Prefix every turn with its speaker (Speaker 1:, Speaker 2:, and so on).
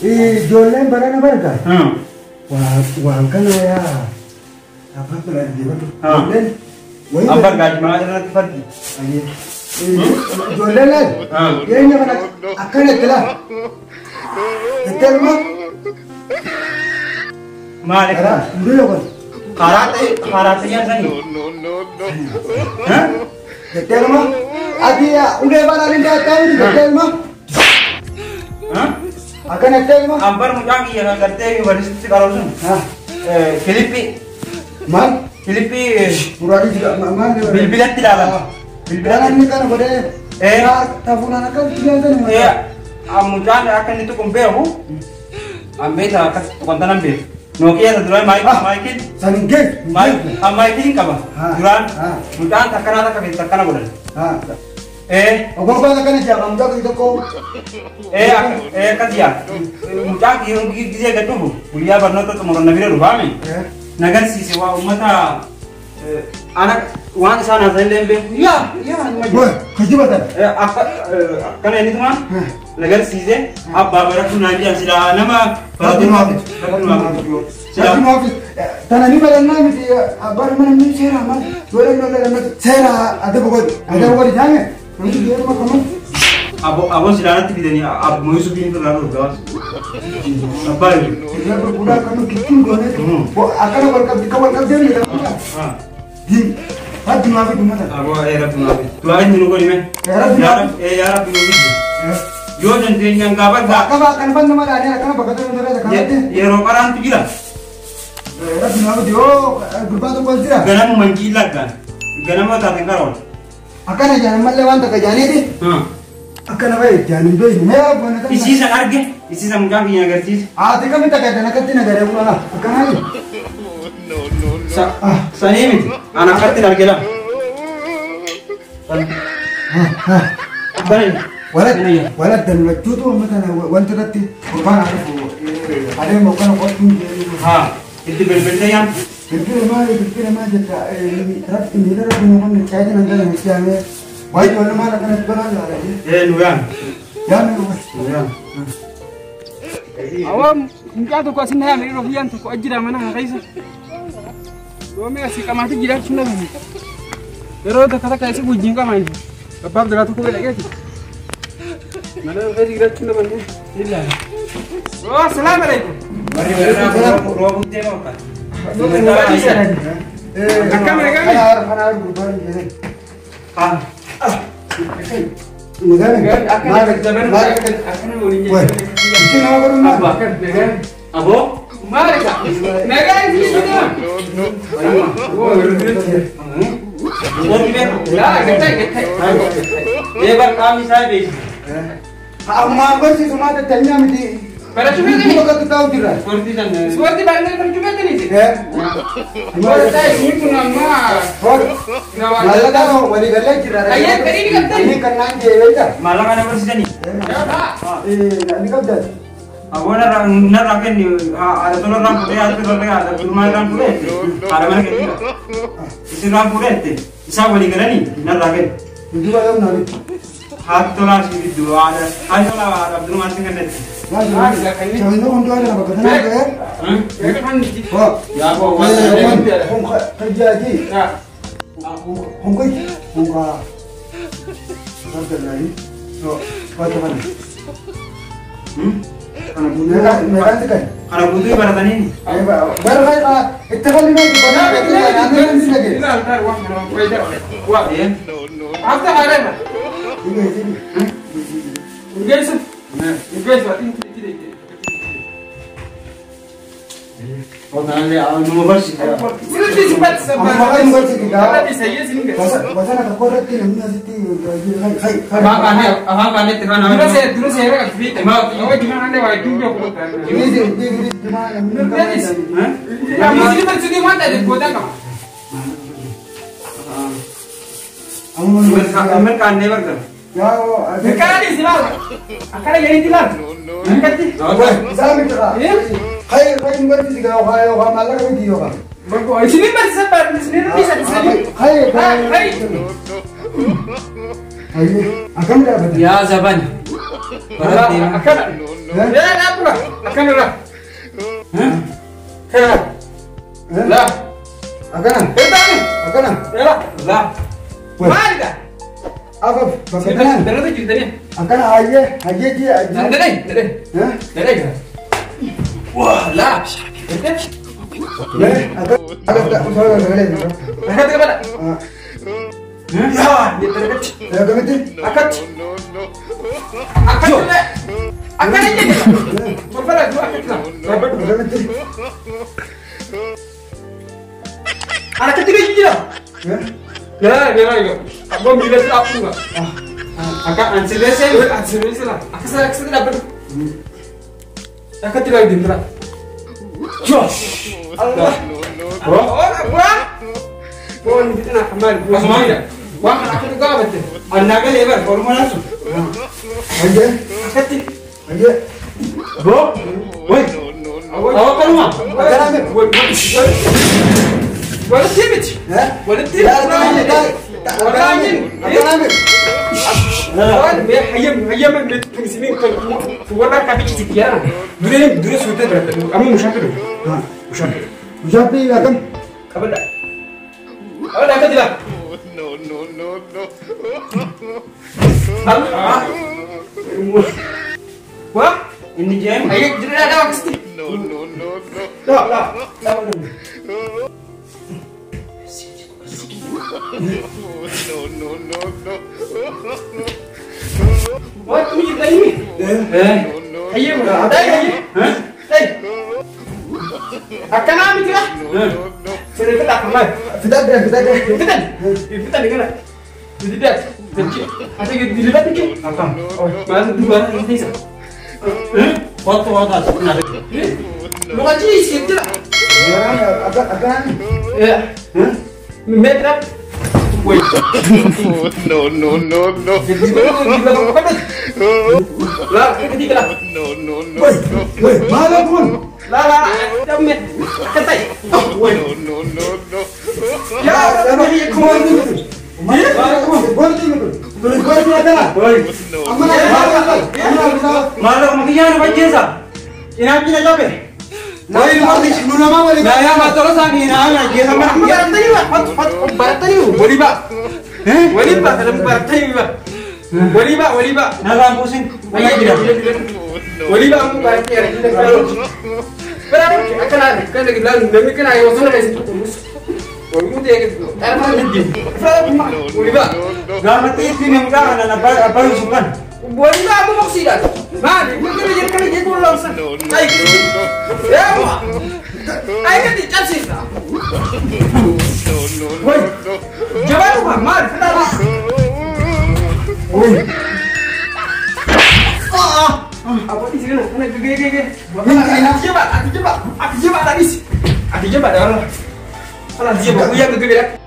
Speaker 1: Ijoolleen barana barga. Waan kana yaa abbaan biraa dhaggeeffatu. Ijoolleen wayii
Speaker 2: An bargaa jimaa irratti fardi.
Speaker 1: Ijoolleen laal dhiyeenya kana akkana itti laal. Itti elma
Speaker 2: Maali?
Speaker 1: karaa hundee yookaan
Speaker 2: Karaa ta'e karaa ta'e sanii.
Speaker 1: itti elma ati ulee balaan hin daattaa miti itti elma akkana itti elma.
Speaker 2: An bar mucaan kiyya kan gartee yuunivarsiitii qaroo sun. Kilippii
Speaker 1: Maal
Speaker 2: kilippii
Speaker 1: muraadii jira maal
Speaker 2: bilbilatti ilaalama.
Speaker 1: Waan
Speaker 2: Bilbilatti.
Speaker 1: inni kana godhee tafuunaan akka dhiyaatan.
Speaker 2: Mucaan akka inni tuqun beeku. An beekta akkas tuqan tanan beeku. Nookiyaa isa duraan maayikil
Speaker 1: San hin geessu.
Speaker 2: maayikil hin qaba. Duraan mucaan takkanaa takka fi takkana godhan.
Speaker 1: Ogobbaan akkana jaa mucaa tokko tokko.
Speaker 2: Akkas yaa. Mucaan yeroo gisee gad dhufu guyyaa barnoota xumuran na bira dhufaame. Nagarsiise waa uummata ana waan isaan haasa'an illee hin beeku. Yaa yaa numa jira.
Speaker 1: Wai, kijiba tana.
Speaker 2: Akka akkana inni tumaan nagarsiise abbaa barattuu naan jedhan silaa nama
Speaker 1: Rabbi nu hafiz.
Speaker 2: Rabbi nu hafiz. Silaa
Speaker 1: Rabbi nu hafiz. Tana ni balannaa miti abbaan mana ni seera maal yoo lalloo seera adaba godhi adaba godhi jaame namni yeroo kamuu
Speaker 2: abo abo silaa natti fidanii abbuma Yuusuf irraa dhorgaas. Abbaa Yuusuf.
Speaker 1: irra gurguraa kamuu kittiin goone akkana wal qabdi kan wal qabdee ni dha. Diin rabbi nu hafiz uummata.
Speaker 2: Abo rabbi nu hafiz. Du'aa inni nu godhi mee.
Speaker 1: Rabbi nu
Speaker 2: Yaa
Speaker 1: hafiz.
Speaker 2: Rabbi yaa Rabbi nu fidi. Yoo dandeenyaan gaafa
Speaker 1: Akkaba akkana fanna mala ani akkana bakka tokko tokko kanatti.
Speaker 2: yeroo qaraantu jira.
Speaker 1: Rabbi nu hafiz yoo gurbaa tokko jira.
Speaker 2: Ganama manjii laggaan. Ganama taateen qaroon.
Speaker 1: Akkana jaan mallee waan takka jaaniiti. Akkana bahe jaan hin beekne mee abbaan akkana.
Speaker 2: Isiisan arge isiisan mucaan kiyya agarsiise.
Speaker 1: Ati kamitti akka jaan akkatti nagaree bulaa akkanaa.
Speaker 2: Sanii miti ana akkatti arge lama.
Speaker 1: Walad lachuutu uummata wanti irratti gurbaan haa dhufu adeemu akkana qottuun jedhu.
Speaker 2: Haa itti bilbilte yaan.
Speaker 1: Bilbila maali bilbila maal jetta rabbi miila rabbi nu qonna caayitiin hanga nu siyaamee waa ijoollee maal akkanatti balaa jaala.
Speaker 2: Nu yaan.
Speaker 1: Yaame nu.
Speaker 2: Nu yaan.
Speaker 3: Awwaam mucaa tokko asin hayaame yeroo guyyaan tokko ajjira mana kana keessa. Yoomii asii qamaati jiraachuu na bani. Yeroo takka takka isii wajjin qamaani. Abbaaf jalaa tokko bira dhaqeeti. Mana keessa jiraachuu na bani. Illaa. Oo salaam alaikum.
Speaker 2: Warri warra roobuuf deema bakka.
Speaker 3: Akkam nagaame?
Speaker 1: Kana gurbaan jedhee.
Speaker 2: Haa.
Speaker 1: Nagaame.
Speaker 3: Akkana akkana waliin
Speaker 1: Wai, itti nama godhu maal?
Speaker 2: Abba.
Speaker 3: Akkana nagaame.
Speaker 2: Aboo.
Speaker 3: Maali ka? Nagaa isin jira. Oo
Speaker 2: Warri beeku.
Speaker 3: Laa gattai gattai.
Speaker 2: Bar qaamni isaa beeksisa.
Speaker 1: Ammaa barsiisu maal tattanyaa miti.
Speaker 3: Barachuu feetanii?
Speaker 1: Bakka taa'u jirra.
Speaker 2: Ispoortii san.
Speaker 3: Ispoortii baay'inaan barachuu feetanii? Barachaa isin kun ammaa.
Speaker 1: Maallaqa walii galee jira.
Speaker 3: Ayyee, fedhii ni qabdani?
Speaker 1: Inni kan naan jee beektaa?
Speaker 2: Maallaqa na barsiisanii.
Speaker 1: Ni qabdaa?
Speaker 2: Aboo narraa kenni haadha tola irraan fuudhee haadha tola haadha durmaa irraan fuudhee haadha mana kenni. Isin irraan fuudhee isaan walii galanii narraa kenni.
Speaker 1: Duuba yoom naa bitti?
Speaker 2: Haati tolaa si fiddu haadha haati tolaa haadha durmaa si kennetti.
Speaker 1: Shawindo kun du'a kana bakka tanaa ga'ee. Waa.
Speaker 2: Yaa boo waan
Speaker 1: Kun kajjaaji. Kun kuy. Kun kaa. Bargallaayi. Waata kana.
Speaker 2: Kana guutuu
Speaker 1: Meeqaan si kan?
Speaker 2: Kana guutuu baratanii.
Speaker 1: Bara itti fallinaa dubbanaa beektaa ni dhagee.
Speaker 2: Numa barsiisa.
Speaker 1: Wasana tokko irratti namni asitti
Speaker 2: Afaan kaanetti kan nama. Mirkaannee bargala.
Speaker 1: Hayyee akkam dhaabbata?
Speaker 2: Yaa zaban.
Speaker 3: Akkana. Yaa dhaabbata. Akkana laa. Kana. Laa.
Speaker 1: Akkana.
Speaker 3: Irtaani.
Speaker 1: Akkana.
Speaker 3: Laa.
Speaker 2: Laa.
Speaker 3: Maalidha?
Speaker 1: Afaf bakka kanaan.
Speaker 3: Darata jirtanii.
Speaker 1: Akkana hayyee hayyee jee hayyee.
Speaker 3: Dadhay dadhay. Dadhay. Waa laa.
Speaker 1: Akka osoo sagalee jiru.
Speaker 3: Akkatti qabadha. Yaa akkatti.
Speaker 1: Akkamitti?
Speaker 3: Akkatti. Akkatti. Akkana jedhe. Tolfala jiru akkatti laa.
Speaker 1: Akkamitti?
Speaker 3: Akkatti gadi jira. Laa laa laa. Abbaan miila dhaabuu.
Speaker 2: Akka ansi beesee.
Speaker 3: Ansi beesee laa. Akkasii akkasii dhaabbatu. Akkatti laa deemtira.
Speaker 2: Josh.
Speaker 3: Allah. Oh, wah. Bon, fitina kamal.
Speaker 2: Asuma.
Speaker 3: Wah, kan aku juga betul.
Speaker 2: Annaa galee bar formulaan sun.
Speaker 1: Hayyee
Speaker 3: Akkatti.
Speaker 1: hayyee.
Speaker 2: Bro. Woi. Awwa kanuma.
Speaker 1: Akkana mi?
Speaker 3: Walitti miti. Walitti. Akkana mi? Waan mee hayyam hayyam tunisiniin kan warra kabichi tiyaa. Dureen dure suutee biratte amma mushaafii dhufu. Mushaafii.
Speaker 1: Mushaafii akkam?
Speaker 3: Qabadha. Qabadha akka jira.
Speaker 4: No, no, no, no.
Speaker 3: Wah?
Speaker 2: Inni jeem.
Speaker 3: Ayo jira daa akkasitti.
Speaker 4: No, no, no, no.
Speaker 3: Laa laa.
Speaker 4: No, no, no, no.
Speaker 3: Wah, ini kita ini. Hayyam. Dai hayyam. Dai. Akkana miti lah. Sirri kamal.
Speaker 1: Fidadha fidadha.
Speaker 3: Fitan. Fitan kana. Fitan. Ati dilibat ke?
Speaker 2: Akkam.
Speaker 3: Maal dubara hin teessa.
Speaker 2: Kottu kottu as kun arge.
Speaker 3: Lukachi sitti la.
Speaker 1: Akkana mi?
Speaker 3: Metra. Wait.
Speaker 4: No, no, no, no.
Speaker 3: La, kati la.
Speaker 4: No, no, no.
Speaker 1: Woi woi maal kun?
Speaker 3: La la, damme. Katai. Woi.
Speaker 4: No, no, no, no.
Speaker 3: Ya, ini
Speaker 1: Goolii miti. Goolii akkana.
Speaker 2: Woi.
Speaker 1: Amma na amma na
Speaker 2: Maal mukiyyaan fajjeessa. Cinaachi na cabe.
Speaker 1: Woi nu namaa waliin.
Speaker 2: Naa yaa maatolo isaanii naa ajjeesa mana.
Speaker 3: Baratanii ba, hot hot baratanii walii ba. Walii ba, kalau baratanii ba. Walii ba, walii ba.
Speaker 2: Narraan buusin. Wayyaa jira.
Speaker 3: Walii ba ammoo baratanii argina. Berarti akkana kan lagi lalu demi kan ayo sana kasi terus. Walii dia gitu. Tarfa lagi. Walii ba.
Speaker 2: Gaafatti ittiin mucaa kana abbaa Yusuf kan.
Speaker 3: Walii ba ammoo maksida. Maali, mungkin dia kan dia tu langsung. Ay, ya. Ay kan dicapsisa. Woi. Jawab apa? Mal, kenapa?
Speaker 1: Woi.
Speaker 3: Apa di sini? Mana gege gege. Ati jeba, ati jeba, ati jeba tadi. Ati jeba dah. Kalau dia bawa yang gege.